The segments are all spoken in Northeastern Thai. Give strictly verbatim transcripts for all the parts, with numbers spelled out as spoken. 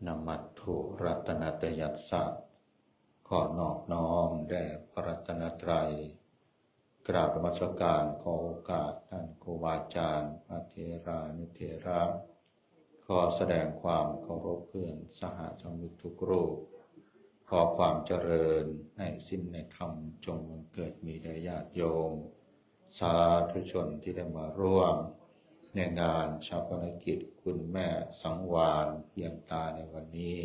นมัตถุรัตนตยัสสะ ขอนอบน้อมแด่พระรัตนตรัย กราบนมัสการ ขอโอกาสท่านครูบาอาจารย์ พระเถรานุเถระ ขอแสดงความเคารพเพื่อนสหธรรมิกทุกรูป ขอความเจริญในศีลในธรรมจงบังเกิดมีแด่ญาติโยม สาธุชนที่ได้มาร่วมในงานฌาปนกิจคุณแม่สังวาลเพียงตาในวันนี้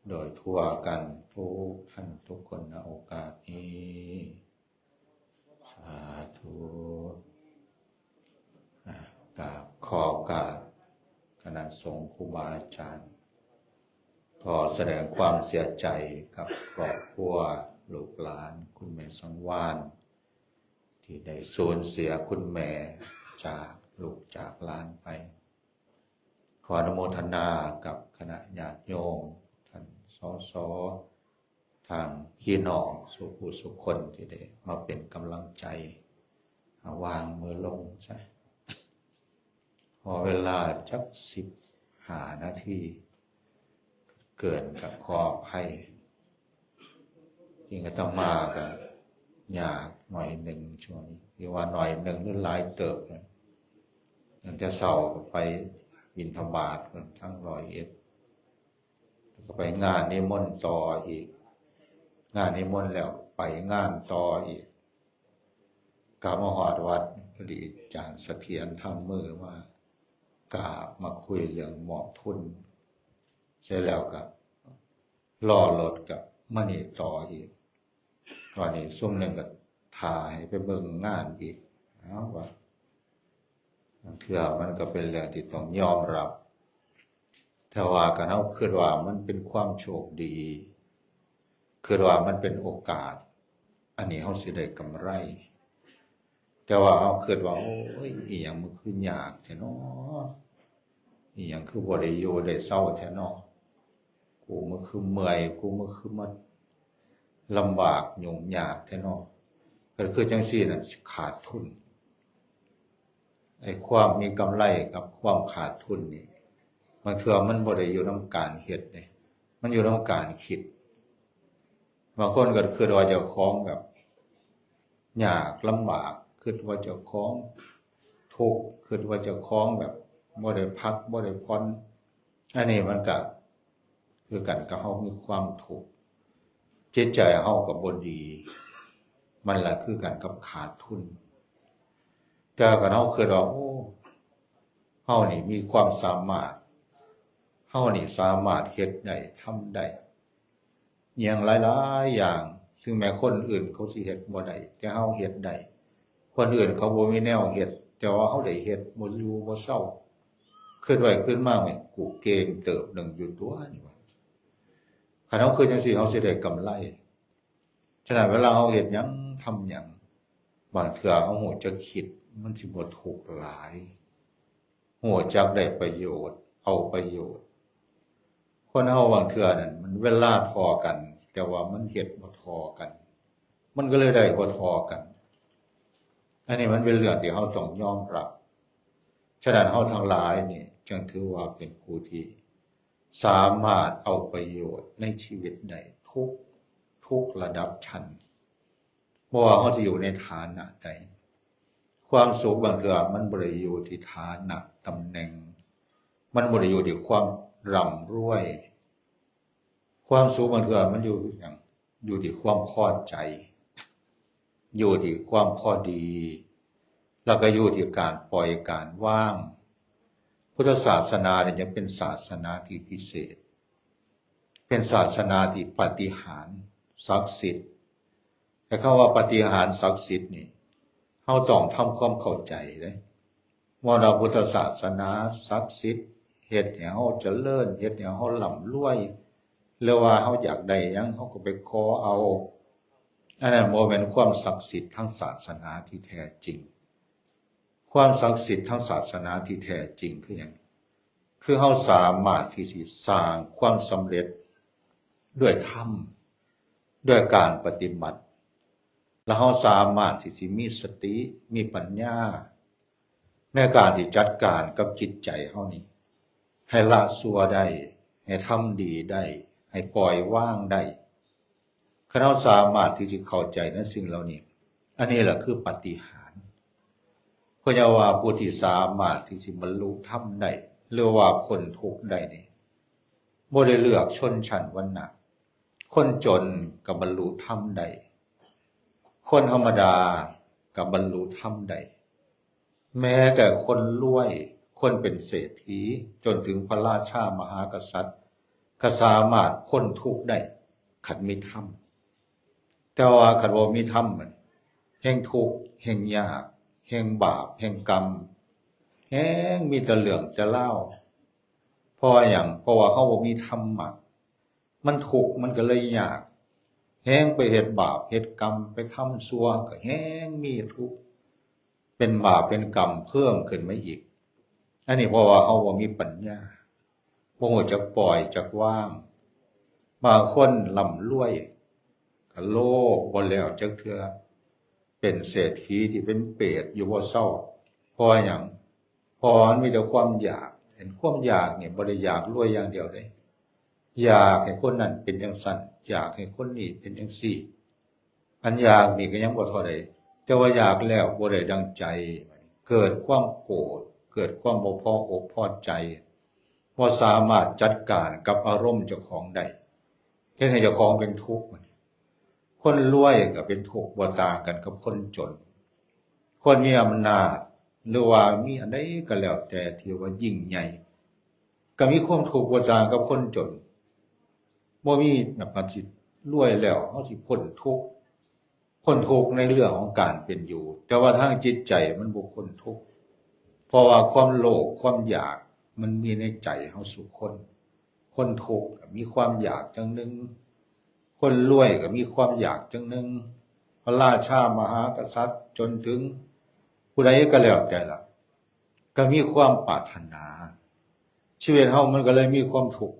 โดยทั่วกันทุกท่านทุกคนณโอกาสนี้ สาธุ อ่ะ กราบขอโอกาสคณะสงฆ์ครูบาอาจารย์ ขอแสดงความเสียใจกับครอบครัวลูกหลานคุณแม่สังวาล ที่ได้สูญเสียคุณแม่จากลูกจากหลานไป ขออนุโมทนากับคณะญาติโยม ท่าน สส ทางพี่น้องสุผู้สุคนที่ได้มาเป็นกำลังใจ วางมือลงซะ พอเวลาจักสิบห้านาที เกินกับขออภัย ยิ่งอาตมาก็ยากหน่อยหนึ่งช่วงนี้ ที่ว่าหน่อยหนึ่งหรือหลายเติบนะ ตั้งแต่เช้าก็ไปบิณฑบาตกันทั้งร้อยเอ็ด แล้วก็ไปงานนิมนต์ต่ออีก งานนิมนต์แล้วไปงานต่ออีก กลับมาฮอดวัด พอดีอาจารย์เสถียรทำมือมากราบมาคุยเรื่องมอบทุน เสร็จแล้วก็รอรถกลับมานี่ต่ออีก ตอนนี้ซุมหนึ่งก็ถ่าให้ไปเบิ่งงานอีก เอาว่า บางเทื่อมันก็เป็นเรื่องที่ต้องยอมรับ แต่ว่าคันเฮาคิดว่ามันเป็นความโชคดี คิดว่ามันเป็นโอกาส อันนี้เฮาสิได้กำไร แต่ว่าเฮาคิดว่า โอ้ย อีหยังมันคือยากแท้น้อ อีหยังคือบ่ได้อยู่ได้เซาแท้น้อ กูมันคือเมื่อย กูมันคือมาลำบากยุ่งยากแท้น้อ ก็คือจังซี่น่ะ ขาดทุน ไอ้ความมีกำไรกับความขาดทุนนี่ บางเทื่อมันบ่ได้อยู่นำการเฮ็ดเด้ มันอยู่นำการคิด บางคนก็คิดว่าเจ้าของแบบยากลำบาก คิดว่าเจ้าของทุกข์ คิดว่าเจ้าของแบบบ่ได้พัก บ่ได้ผ่อน อันนี้มันก็คือกันกับเฮามีความทุกข์ จิตใจเฮาก็บ่ดี มันละคือกันกับขาดทุน แต่คันเฮาคิดว่า โอ้ เฮานี่มีความสามารถ เฮานี่สามารถเฮ็ดได้ ทำได้ อิหยังหลายๆอย่าง ถึงแม้คนอื่นเขาสิเฮ็ดบ่ได้ แต่เฮาเฮ็ดได้ คนอื่นเขาบ่มีแนวเฮ็ด แต่ว่าเฮาได้เฮ็ด บ่อยู่บ่เซา คิดไว้คิดมา แหม กูเก่งเติบหนึ่งอยู่ตั๊วนี่ว่า คันเฮาคิดจังซี่ เฮาสิได้กำไร ฉะนั้นเวลาเฮาเฮ็ดหยัง ทำหยัง บางเทื่อเฮาฮู้จักคิด มันสิบ่ทุกข์หลาย ฮู้จักได้ประโยชน์ เอาประโยชน์ คนเฮาบางเทื่อนั่น มันเวลาท่อกัน แต่ว่ามันเฮ็ดบ่ท่อกัน มันก็เลยได้บ่ท่อกัน อันนี้มันเป็นเรื่องที่เฮาต้องยอมรับ ฉะนั้นเฮาทั้งหลายนี่จึงถือว่าเป็นผู้ที่สามารถเอาประโยชน์ในชีวิตได้ทุก ทุกระดับชั้น บ่ว่าเฮาสิอยู่ในฐานะใด ความสุขบางเทื่อมันบ่ได้อยู่ที่ฐานะตำแหน่ง มันบ่ได้อยู่ที่ความร่ำรวย ความสุขบางเทื่อมันอยู่หยัง อยู่ที่ความพอใจ อยู่ที่ความพอดี แล้วก็อยู่ที่การปล่อยการวาง พุทธศาสนาเนี่ยยังเป็นศาสนาที่พิเศษ เป็นศาสนาที่ปาฏิหาริย์ศักดิ์สิทธิ์ แต่คำว่าปาฏิหาริย์ศักดิ์สิทธิ์นี่ เฮาต้องทำความเข้าใจเด้ ว่าพุทธศาสนาศักดิ์สิทธิ์ เฮ็ดให้เฮาเจริญ เฮ็ดให้เฮาร่ำรวย หรือว่าเฮาอยากได้หยัง เฮาก็ไปขอเอา อันนั้นบ่แม่นความศักดิ์สิทธิ์ทางศาสนาที่แท้จริง ความศักดิ์สิทธิ์ทางศาสนาที่แท้จริงคือหยัง คือเฮาสามารถที่สิสร้างความสำเร็จด้วยธรรม ด้วยการปฏิบัติ แล้วเฮาสามารถที่สิมีสติ มีปัญญา ในการที่จัดการกับจิตใจเฮานี่ ให้ละชั่วได้ ให้ทำดีได้ ให้ปล่อยวางได้ คันเฮาสามารถที่สิเข้าใจในสิ่งเหล่านี้ อันนี้แหละคือปาฏิหาริย์ เพิ่นว่าผู้ที่สามารถที่สิบรรลุธรรมได้ หรือว่าพ้นทุกข์ได้นี่ บ่ได้เลือกชนชั้นวรรณะ คนจนก็บรรลุธรรมได้ คนธรรมดาก็บรรลุธรรมได้ แม้แต่คนรวย คนเป็นเศรษฐี จนถึงพระราชามหากษัตริย์ ก็สามารถพ้นทุกข์ได้ คันมีธรรม แต่ว่าคันบ่มีธรรมมัน แฮ่งทุกข์ แฮ่งยาก แฮ่งบาป แฮ่งกรรม แฮ่งมีแต่เรื่องแต่ราว เพราะว่าหยัง เพราะว่าเฮาบ่มีธรรมะ มันทุกข์ มันก็เลยยาก แฮ่งไปเฮ็ดบาป เฮ็ดกรรม ไปทำชั่ว ก็แฮ่งมีทุกข์ เป็นบาปเป็นกรรมเพิ่มขึ้นมาอีก อันนี้เพราะว่าเฮาบ่มีปัญญา บ่รู้จักปล่อยจักวาง บางคนร่ำรวย ก็โลภบ่แล้วจักเทื่อ เป็นเศรษฐีที่เป็นเปรตอยู่บ่เซา เพราะหยัง เพราะมันมีแต่ความอยาก เห็นความอยากนี่บ่ได้อยากรวยอย่างเดียวเด้ อยากให้คนนั้นเป็นจั่งซั้น อยากให้คนนี้เป็นจั่งซี้ อันอยากนี่ก็ยังบ่เท่าใด แต่ว่าอยากแล้วบ่ได้ดังใจ เกิดความโกรธ เกิดความบ่พออกพอใจ บ่สามารถจัดการกับอารมณ์เจ้าของได้ เฮ็ดให้เจ้าของเป็นทุกข์ คนรวยก็เป็นทุกข์บ่ต่างกันกับคนจน คนมีอำนาจ หรือว่ามีอันใดก็แล้วแต่ที่ว่ายิ่งใหญ่ ก็มีความทุกข์บ่ต่างกับคนจน บ่มีแบบว่าสิรวยแล้วเฮาสิพ้นทุกข์ พ้นทุกข์ในเรื่องของการเป็นอยู่ แต่ว่าทางจิตใจมันบ่พ้นทุกข์ เพราะว่าความโลภ ความอยาก มันมีในใจเฮาซุคน คนทุกข์ก็มีความอยากจั่งหนึ่ง คนรวยก็มีความอยากจั่งหนึ่ง พระราชามหากษัตริย์จนถึงผู้ใดก็แล้วแต่ละ ก็มีความปรารถนา ชีวิตเฮามันก็เลยมีความทุกข์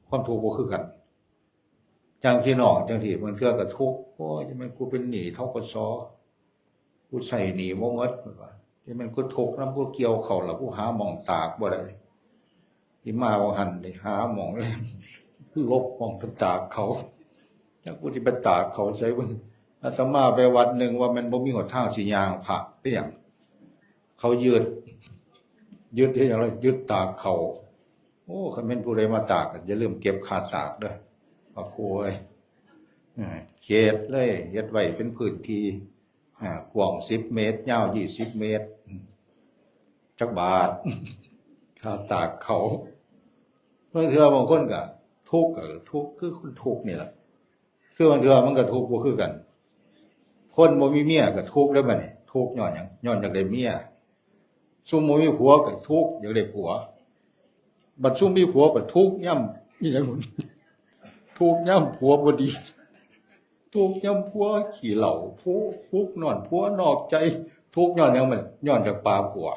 ความทุกข์บ่คือกัน อย่างพี่น้องจั่งซี้ บางเทื่อก็ทุกข์ โอ้ย จั่งแม่นกูเป็นหนี้ ธ.ก.ส. กูใช้หนี้บ่หมด เพิ่นว่า จั่งแม่นกูทุกข์นำ กูเกี่ยวข้าวแล้ว กูหาหม่องตากบ่ได้ สิมาว่าหั่นได้หาหม่อง หลบหม่องตากข้าว จักกูสิไปตากข้าวไสเพิ่น อาตมาไปวัดหนึ่งว่ามันบ่มีหนทางสิย่างพระ เป็นหยัง เขายึด ยึดเฮ็ดหยังล่ะ ยึดตากข้าว โอ้ คันแม่นผู้ใดมาตาก อย่าลืมเก็บค่าตากเด้อ พระครูเอ้ย เออ เขตเลย เฮ็ดไว้เป็นพื้นที่ อ่า กว้างสิบเมตร ยาวยี่สิบเมตร อืม จักบาท ค่าตากข้าว บางเทื่อบางคนก็ทุกข์ ก็ทุกข์คือคนทุกข์นี่ล่ะ คือบางเทื่อมันก็ทุกข์บ่คือกัน คนบ่มีเมียก็ทุกข์เด้อบัดนี้ ทุกข์ย้อนหยัง ย้อนอยากได้เมีย ซุมบ่มีผัวก็ทุกข์อยากได้ผัว บัดซุมมีผัวก็ทุกข์ยามอิหยัง ทุกข์ยามผัวบ่ดี ทุกข์ยามผัวขี้เหล้า ผัว ทุกข์ย้อนผัวนอกใจ ทุกข์ย้อนหยังบัดนี้ ย้อนอยากปาผัว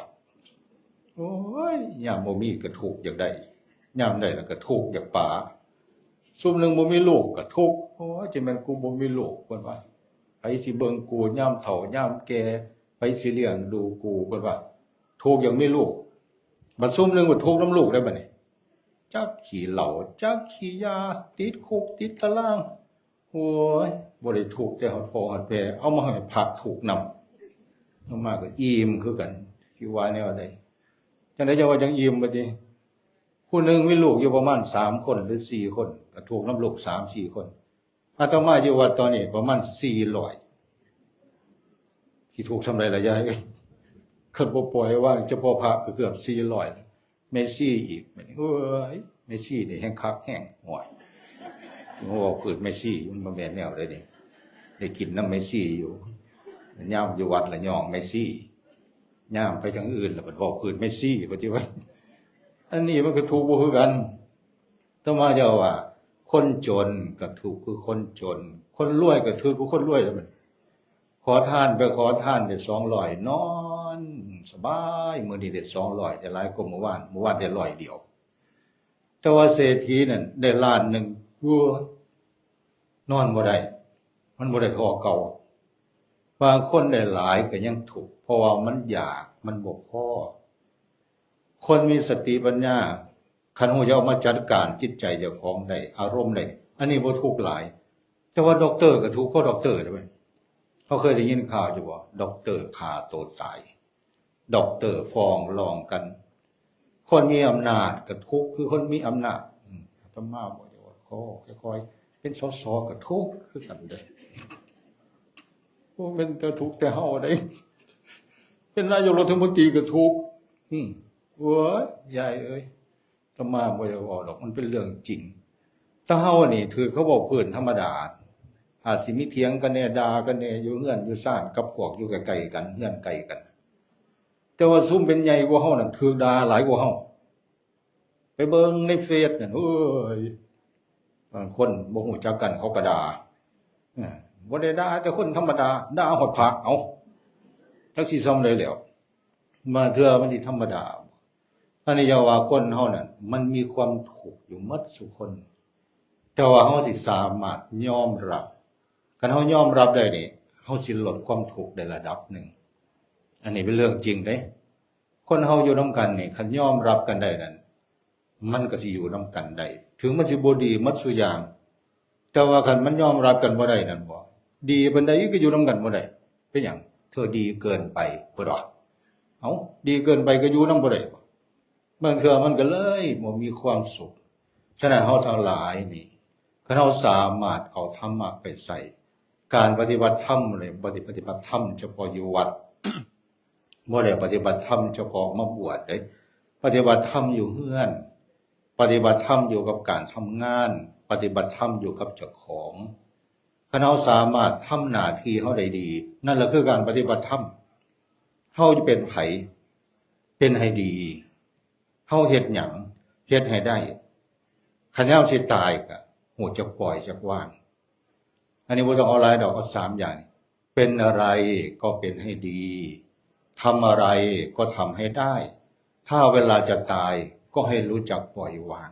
โอ้ย ยามบ่มีก็ทุกข์อยากได้ ยามได้แล้วก็ทุกข์อยากปา ซุมหนึ่งบ่มีลูกก็ทุกข์ โอ้ย จั่งแม่นกูบ่มีลูก เพิ่นว่า ไผสิเบิ่งกูยามเฒ่ายามแก่ ไผสิเลี้ยงดูกู เพิ่นว่า ทุกข์อยากมีลูก บัดซุมหนึ่งก็ทุกข์นำลูกได้บัดนี้ จักขี้เหล้า จักขี้ยา ติดคุกติดตาราง โอ้ย บ่ได้ทุกข์แต่ฮอดพ่อฮอดแม่ เอามาให้พระทุกข์นำ เอามาก็อิ่มคือกัน สิว่าแนวใด จั่งใดจั่งว่าจั่งอิ่มบัดนี้ ผู้หนึ่งมีลูกอยู่ประมาณสามคนหรือสี่คน ก็ทุกข์นำลูกสามสี่คน อาตมาอยู่วัดตอนนี้ประมาณสี่ร้อย สิทุกข์ส่ำใดล่ะยาย คันบ่ปล่อยว่าง เฉพาะพระก็เกือบสี่ร้อย แม่ชีอีก บัดนี้ โอ้ย แม่ชีนี่แฮ่งคักแฮง โอ้ย เว้าพื้นแม่ชี มันบ่แม่นแนวใดนี่ ได้กินนำแม่ชีอยู่ ยามอยู่วัดละย่องแม่ชี ยามไปทางอื่นละบัดเว้าพื้นแม่ชี ปัจจุบัน อันนี้มันก็ทุกข์บ่คือกัน อาตมาจะว่า คนจนก็ทุกข์คือคนจน คนรวยก็ทุกข์คือคนรวยแล้วมัน ขอทานไปขอทานได้สองร้อย นอนสบาย มื้อนี้ได้สองร้อย ได้หลายกว่ามื้อวาน มื้อวานได้ร้อยเดียว แต่ว่าเศรษฐีนั่นได้ล้านหนึ่ง โอ้ย นอนบ่ได้ มันบ่ได้เท่าเก่า บางคนได้หลายก็ยังทุกข์ เพราะว่ามันอยาก มันบ่พอ คนมีสติปัญญา คันฮู้จักเอามาจัดการจิตใจเจ้าของได้ อารมณ์ได้ อันนี้บ่ทุกข์หลาย แต่ว่าด็อกเตอร์ก็ทุกข์ เพราะด็อกเตอร์เด้ เขาเคยได้ยินข่าวอยู่บ่ ด็อกเตอร์ฆ่าตัวตาย ด็อกเตอร์ฟ้องร้องกัน คนมีอำนาจก็ทุกข์คือคนมีอำนาจ อืม อาตมาบอกว่า โอ้ ค่อยๆ เป็น สส ก็ทุกข์คือกันเด้ บ่แม่นแต่ทุกข์แต่เฮาเด้ เป็นนายกรัฐมนตรีก็ทุกข์ อืม โอ้ย ยายเอ้ย อาตมาบ่อยากเว้าดอก มันเป็นเรื่องจริง ถ้าเฮานี่ถืกเขาเว้าพื้นธรรมดา อาจสิมีเถียงกันแหน่ ด่ากันแหน่ อยู่เฮือนอยู่ซาน กับพวกอยู่ใกล้ๆกัน เฮือนใกล้กัน แต่ว่าซุมเป็นใหญ่กว่าเฮานั่น ถืกด่าหลายกว่าเฮา ไปเบิ่งในเฟซนั่น โอ้ย บางคนบ่ฮู้จักกันเขาก็ด่า เออ บ่ได้ด่าแต่คนธรรมดา ด่าฮอดพระ เอ้า จักสิซ่ำใดแล้ว บางเทื่อมันสิธรรมดา อันนี้อย่าว่าคนเฮานั่น มันมีความทุกข์อยู่หมดซุคน แต่ว่าเฮาสิสามารถยอมรับ คันเฮายอมรับได้นี่ เฮาสิลดความทุกข์ได้ระดับหนึ่ง อันนี้เป็นเรื่องจริงเด้ คนเฮาอยู่นำกันนี่ คันยอมรับกันได้นั่น มันก็สิอยู่นำกันได้ ถึงมันสิบ่ดีหมดซุอย่าง แต่ว่าคันมันยอมรับกันบ่ได้นั่นบ่ ดีปานใดก็อยู่นำกันบ่ได้ เป็นหยัง เธอดีเกินไป เพิ่นว่า เอ้า ดีเกินไปก็อยู่นำบ่ได้บ่ บางเทื่อมันก็เลยบ่มีความสุข ฉะนั้นเฮาทั้งหลายนี่ คันเฮาสามารถเอาธรรมะไปใส่ การปฏิบัติธรรมเลย บ่ได้ปฏิบัติธรรมเฉพาะอยู่วัด บ่ได้ปฏิบัติธรรมเฉพาะมาบวชเด้ ปฏิบัติธรรมอยู่เฮือน ปฏิบัติธรรมอยู่กับการทำงาน ปฏิบัติธรรมอยู่กับเจ้าของ คันเฮาสามารถทำหน้าที่เฮาได้ดี นั่นแหละคือการปฏิบัติธรรม เฮาจะเป็นไผ เป็นให้ดี เฮาเฮ็ดหยัง เฮ็ดให้ได้ คันยามสิตายก็ฮู้จักปล่อยจักวาง อันนี้บ่ต้องเอาหลายดอก เอาสามอย่าง เป็นอะไรก็เป็นให้ดี ทำอะไรก็ทำให้ได้ ถ้าเวลาจะตายก็ให้รู้จักปล่อยวาง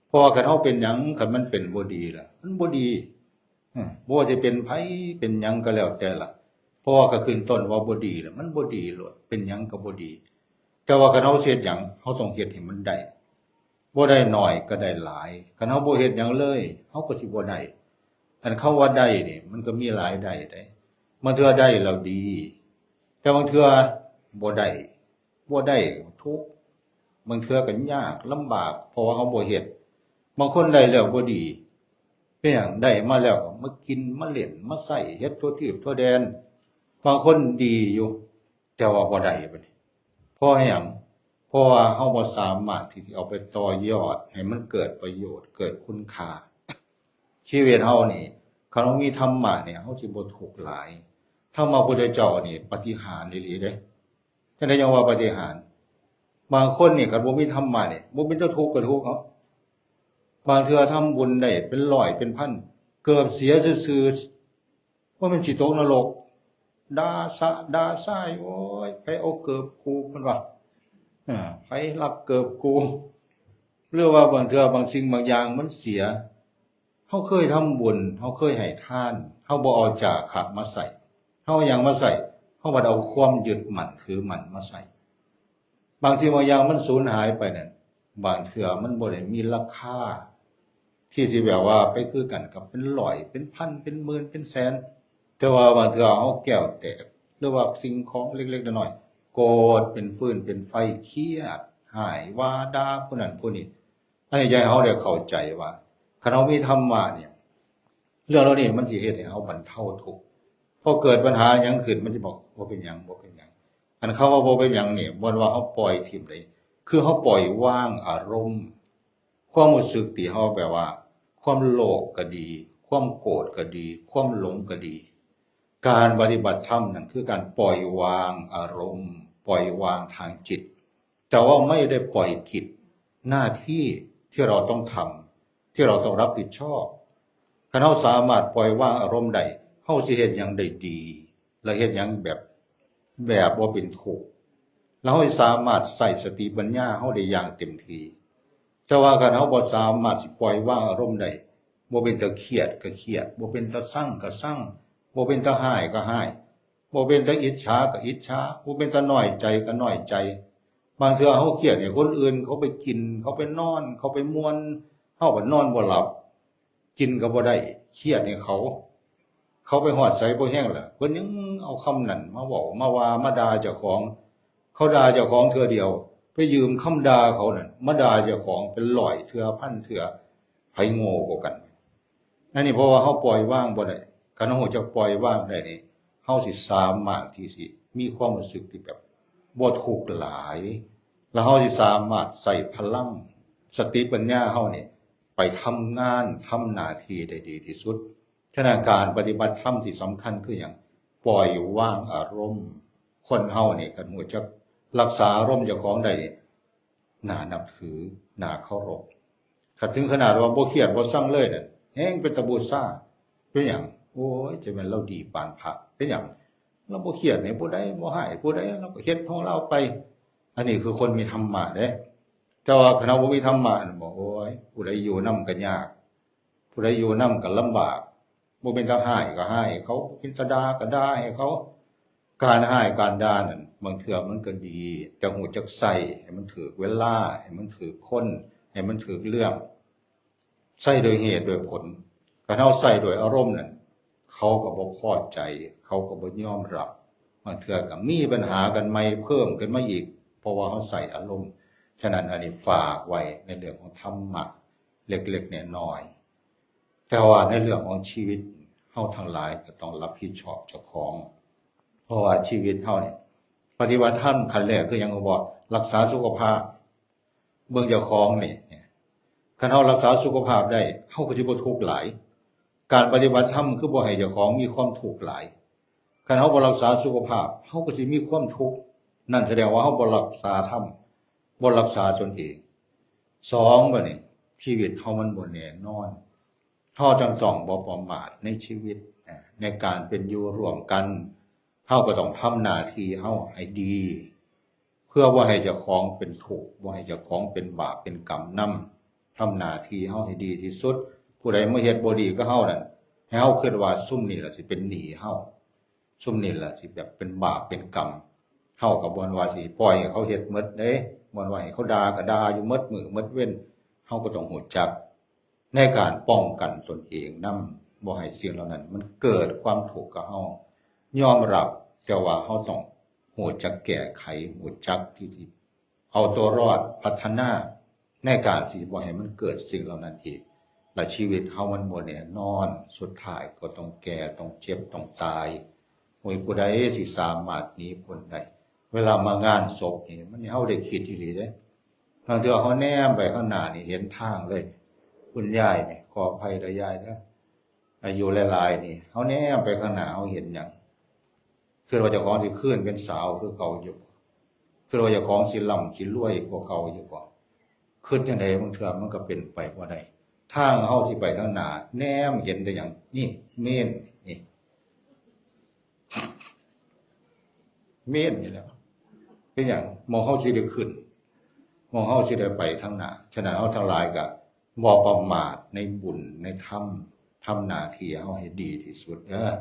เพราะว่าคันเฮาเป็นหยัง คันมันเป็นบ่ดีล่ะ มันบ่ดี เออ บ่ว่าจะเป็นไผเป็นหยังก็แล้วแต่ล่ะ เพราะว่าก็ขึ้นต้นว่าบ่ดีล่ะ มันบ่ดีโลด เป็นหยังก็บ่ดี แต่ว่าคันเฮาสิเฮ็ดหยัง เฮาต้องเฮ็ดให้มันได้ บ่ได้น้อยก็ได้หลาย คันเฮาบ่เฮ็ดหยังเลย เฮาก็สิบ่ได้ อันคำว่าได้นี่ มันก็มีหลายได้เด้ บางเทื่อได้แล้วดี แต่บางเทื่อบ่ได้ บ่ได้ทุกข์ บางเทื่อก็ยากลำบาก เพราะว่าเฮาบ่เฮ็ด บางคนได้แล้วบ่ดี เป็นหยัง ได้มาแล้วก็มากิน มาเล่น มาใช้ เฮ็ดทั่วทีปทั่วแดน บางคนดีอยู่ แต่ว่าบ่ได้บัดนี้ เพราะหยัง เพราะว่าเฮาบ่สามารถที่สิเอาไปต่อยอดให้มันเกิดประโยชน์ เกิดคุณค่า ชีวิตเฮานี่ คันเฮามีธรรมะนี่ เฮาสิบ่ทุกข์หลาย ธรรมะพุทธเจ้านี่ปาฏิหาริย์อีหลีเด้ จั่งใดจั่งว่าปาฏิหาริย์ บางคนนี่คันบ่มีธรรมะนี่ บ่เป็นตาทุกข์ก็ทุกข์เนาะ บางเทื่อทำบุญได้เป็นร้อยเป็นพัน เกือบเสียซื่อๆ ว่ามันสิตกนรก ด่าสะด่าซ้าย โอ้ย ไผเอาเกิบกู เพิ่นว่า เออ ไผลักเกิบกู หรือว่าบางเทื่อบางสิ่งบางอย่างมันเสีย เฮาเคยทำบุญ เฮาเคยให้ทาน เฮาบ่เอาจาคะมาใส่ เฮาเอาหยังมาใส่ เฮาบัดเอาความยึดมั่นถือมั่นมาใส่ บางสิ่งบางอย่างมันสูญหายไปนั่น บางเทื่อมันบ่ได้มีราคา ที่สิแบบว่าไปคือกันกับเป็นร้อย เป็นพัน เป็นหมื่น เป็นแสน แต่ว่าบางเทื่อเฮาแก้วแตก หรือว่าสิ่งของเล็กๆน้อยๆ โกรธเป็นฟืนเป็นไฟ เครียด ฮ้าย ว่าด่าผู้นั้นผู้นี้ อันนี้อยากให้เฮาได้เข้าใจว่า คันเฮามีธรรมะเนี่ย เรื่องเหล่านี้มันสิเฮ็ดให้เฮาบรรเทาทุกข์ พอเกิดปัญหาหยังขึ้น มันสิบอก บ่เป็นหยัง บ่เป็นหยัง อันคำว่าบ่เป็นหยังนี่ บ่แม่นว่าเฮาปล่อยถิ่มได้ คือเฮาปล่อยวางอารมณ์ ความรู้สึกที่เฮาแบบว่า ความโลภก็ดี ความโกรธก็ดี ความหลงก็ดี การปฏิบัติธรรมนั่นคือการปล่อยวางอารมณ์ ปล่อยวางทางจิต แต่ว่าไม่ได้ปล่อยกิจหน้าที่ที่เราต้องทำ ที่เราต้องรับผิดชอบ คันเฮาสามารถปล่อยวางอารมณ์ได้ เฮาสิเฮ็ดหยังได้ดี และเฮ็ดหยังแบบ แบบบ่เป็นทุกข์ แล้วเฮาสิสามารถใช้สติปัญญาเฮาได้อย่างเต็มที่ แต่ว่าคันเฮาบ่สามารถสิปล่อยวางอารมณ์ได้ บ่เป็นตาเครียดก็เครียด บ่เป็นตาซังก็ซัง บ่เป็นตาฮ้ายก็ฮ้าย บ่เป็นตาอิจฉาก็อิจฉา บ่เป็นตาน้อยใจก็น้อยใจ บางเทื่อเฮาเครียดให้คนอื่น เขาไปกิน เขาไปนอน เขาไปม่วน เฮาก็นอนบ่หลับ กินก็บ่ได้ เครียดให้เขา เขาไปฮอดไสบ่แฮงล่ะ เพิ่นยังเอาคำนั้นมาเว้า มาว่า มาด่าเจ้าของ เขาด่าเจ้าของเทื่อเดียว ไปยืมคำด่าเขานั่น มาด่าเจ้าของเป็นร้อยเทื่อ พันเทื่อ ไผโง่กว่ากัน อันนี้เพราะว่าเฮาปล่อยวางบ่ได้ คันเฮารู้จักปล่อยวางได้นี่ เฮาสิสามารถที่สิมีความรู้สึกที่แบบบ่ทุกข์หลาย แล้วเฮาสิสามารถใช้พลังสติปัญญาเฮานี่ไปทำงาน ทำหน้าที่ได้ดีที่สุด ฉะนั้นการปฏิบัติธรรมที่สำคัญคือหยัง ปล่อยวางอารมณ์ คนเฮานี่คันรู้จักรักษาอารมณ์เจ้าของได้ น่านับถือ น่าเคารพ คันถึงขนาดว่าบ่เครียดบ่ซังเลยนั่น แฮงเป็นตาบูชา เป็นหยัง โอ้ย จะแม่นเราดีปานพระ เป็นหยัง เราบ่เครียดให้ผู้ใด บ่ฮ้ายผู้ใด เราก็เฮ็ดของเราไป อันนี้คือคนมีธรรมะเด้ แต่ว่าคันเฮาบ่มีธรรมะนั่นบอก โอ้ย ผู้ใดอยู่นำก็ยาก ผู้ใดอยู่นำก็ลำบาก บ่เป็นตาฮ้ายก็ฮ้ายเขา บ่เป็นตาด่าก็ด่าให้เขา การฮ้ายการด่านั่น บางเทื่อมันก็ดี แต่รู้จักใช้ให้มันถูกเวลา ให้มันถูกคน ให้มันถูกเรื่อง ใช้โดยเหตุโดยผล คันเฮาใช้โดยอารมณ์นั่น เขาก็บ่พอใจ เขาก็บ่ยอมรับ บางเทื่อก็มีปัญหากันใหม่เพิ่มขึ้นมาอีก เพราะว่าเฮาใช้อารมณ์ ฉะนั้นอันนี้ฝากไว้ในเรื่องของธรรมะเล็กๆน้อยๆ แต่ว่าในเรื่องของชีวิต เฮาทั้งหลายก็ต้องรับผิดชอบเจ้าของ เพราะว่าชีวิตเฮาเนี่ย ปฏิบัติธรรมขั้นแรกคือหยัง ก็บอกรักษาสุขภาพ เบิ่งเจ้าของนี่ เนี่ย คันเฮารักษาสุขภาพได้ เฮาก็สิบ่ทุกข์หลาย การปฏิบัติธรรมคือบ่ให้เจ้าของมีความทุกข์หลาย คันเฮาบ่รักษาสุขภาพ เฮาก็สิมีความทุกข์ นั่นแสดงว่าเฮาบ่รักษาธรรม บ่รักษาตนเอง สอง บัดนี้ ชีวิตเฮามันบ่แน่นอน เฮาจั่งต้องบ่ประมาทในชีวิต อ่า ในการเป็นอยู่ร่วมกัน เฮาก็ต้องทำหน้าที่เฮาให้ดี เพื่อบ่ให้เจ้าของเป็นทุกข์ บ่ให้เจ้าของเป็นบาปเป็นกรรมนำ ทำหน้าที่เฮาให้ดีที่สุด ผู้ใดมาเฮ็ดบ่ดีกับเฮานั่น ให้เฮาคิดว่าซุมนี้ล่ะสิเป็นหนี้เฮา ซุมนี้ล่ะสิแบบเป็นบาปเป็นกรรม เฮาก็บ่แม่นว่าสิปล่อยให้เขาเฮ็ดหมดเด้ บ่แม่นว่าให้เขาด่าก็ด่าอยู่หมดมื้อหมดเว็น เฮาก็ต้องรู้จักในการป้องกันตนเองนำ บ่ให้สิ่งเหล่านั้นมันเกิดความทุกข์กับเฮา ยอมรับ แต่ว่าเฮาต้องรู้จักแก้ไข รู้จักที่สิเอาตัวรอด พัฒนา ในการสิบ่ให้มันเกิดสิ่งเหล่านั้นอีก และชีวิตเฮามันบ่แน่นอน สุดท้ายก็ต้องแก่ ต้องเจ็บ ต้องตาย โอ้ย ผู้ใดสิสามารถหนีพ้นได้ เวลามางานศพนี่ มันให้เฮาได้คิดอีหลีเด้ บางเทื่อเฮาแนมไปข้างหน้านี่เห็นทางเลย คุณยายนี่ ขออภัยเด้อยายเด้อ อายุหลายๆนี่ เฮาแนมไปข้างหน้า เฮาเห็นหยัง คิดว่าเจ้าของสิคืนเป็นสาวคือเก่าอยู่บ่ คิดว่าเจ้าของสิร่ำสิรวยกว่าเก่าอยู่บ่ คิดจั่งใดบางเทื่อมันก็เป็นไปบ่ได้ ทางเฮาสิไปทางหน้า แนมเห็นแต่หยัง นี่ เมน นี่ เมนนี่แหละ เป็นหยัง หม่องเฮาสิได้ขึ้น หม่องเฮาสิได้ไปทางหน้า ฉะนั้นเฮาทั้งหลายก็บ่ประมาทในบุญในธรรม ทำหน้าที่เฮาให้ดีที่สุดเด้อ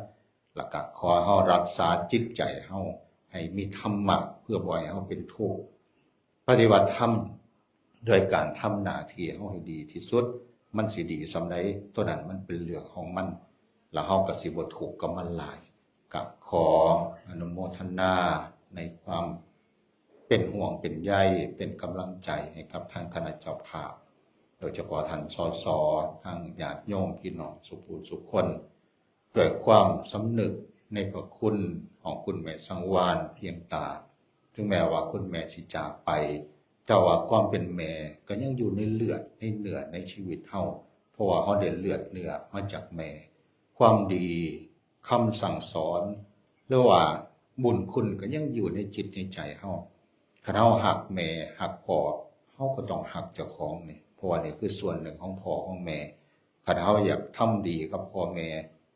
แล้วก็ขอเฮารักษาจิตใจเฮาให้มีธรรมะ เพื่อบ่ให้เฮาเป็นทุกข์ ปฏิบัติธรรมโดยการทำหน้าที่เฮาให้ดีที่สุด มันสิดีส่ำใด ตัวนั้นมันเป็นเรื่องของมัน แล้วเฮาก็สิบ่ทุกข์กับมันหลาย ก็ขออนุโมทนาในความเป็นห่วงเป็นใย เป็นกำลังใจให้กับทางคณะเจ้าภาพ โดยเฉพาะท่าน สส ทางญาติโยมพี่น้องสุผู้สุคน ด้วยความสำนึกในพระคุณของคุณแม่สังวาลเพียงตา ถึงแม้ว่าคุณแม่สิจากไป แต่ว่าความเป็นแม่ก็ยังอยู่ในเลือดในเนื้อในชีวิตเฮา เพราะว่าเฮาได้เลือดเนื้อมาจากแม่ ความดี คำสั่งสอน หรือว่าบุญคุณก็ยังอยู่ในจิตในใจเฮา คันเฮาฮักแม่ฮักพ่อ เฮาก็ต้องฮักเจ้าของนี่ เพราะว่านี่คือส่วนหนึ่งของพ่อของแม่ คันเฮาอยากทำดีกับพ่อแม่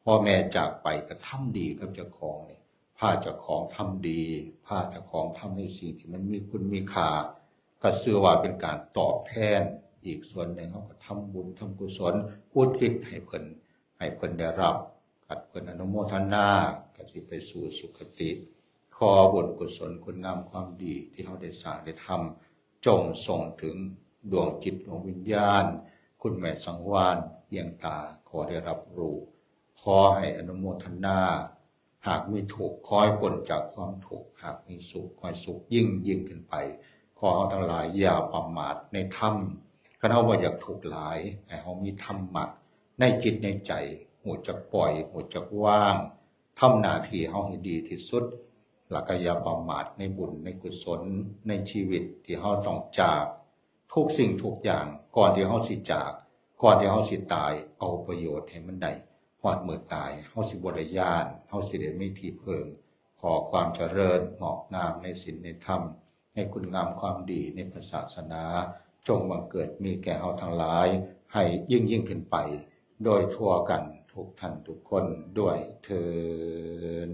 พ่อแม่จากไปก็ทำดีกับเจ้าของนี่ พาเจ้าของทำดี พาเจ้าของทำในสิ่งที่มันมีคุณมีค่า ก็ชื่อว่าเป็นการตอบแทน อีกส่วนหนึ่งเฮาก็ทำบุญทำกุศล อุทิศให้เพิ่น ให้เพิ่นได้รับ คันเพิ่นอนุโมทนา ก็สิไปสู่สุคติ ขอบุญกุศลคุณงามความดีที่เฮาได้สร้างได้ทำ จงส่งถึงดวงจิตดวงวิญญาณ คุณแม่สังวาล เอียงตา ขอได้รับรู้ ขอให้อนุโมทนา หากมีทุกข์ ขอให้พ้นจากความทุกข์ หากมีสุข ขอให้สุขยิ่งยิ่งขึ้นไป ขอเฮาทั้งหลายอย่าประมาทในธรรม คันเฮาบ่อยากทุกข์หลาย ให้เฮามีธรรมะในจิตในใจ ฮู้จักปล่อย ฮู้จักวาง ทำหน้าที่เฮาให้ดีที่สุด แล้วก็อย่าประมาทในบุญในกุศลในชีวิตที่เฮาต้องจากทุกสิ่งทุกอย่าง ก่อนที่เฮาสิจาก ก่อนที่เฮาสิตาย เอาประโยชน์ให้มันได้ ฮอดมื้อตาย เฮาสิบ่ได้ย้าน เฮาสิได้มีที่เพิ่ง ขอความเจริญงอกงามในศีลในธรรม ในคุณงามความดีในพระศาสนา จงบังเกิดมีแก่เฮาทั้งหลาย ให้ยิ่งยิ่งขึ้นไป โดยทั่วกันทุกท่านทุกคนด้วยเทอญ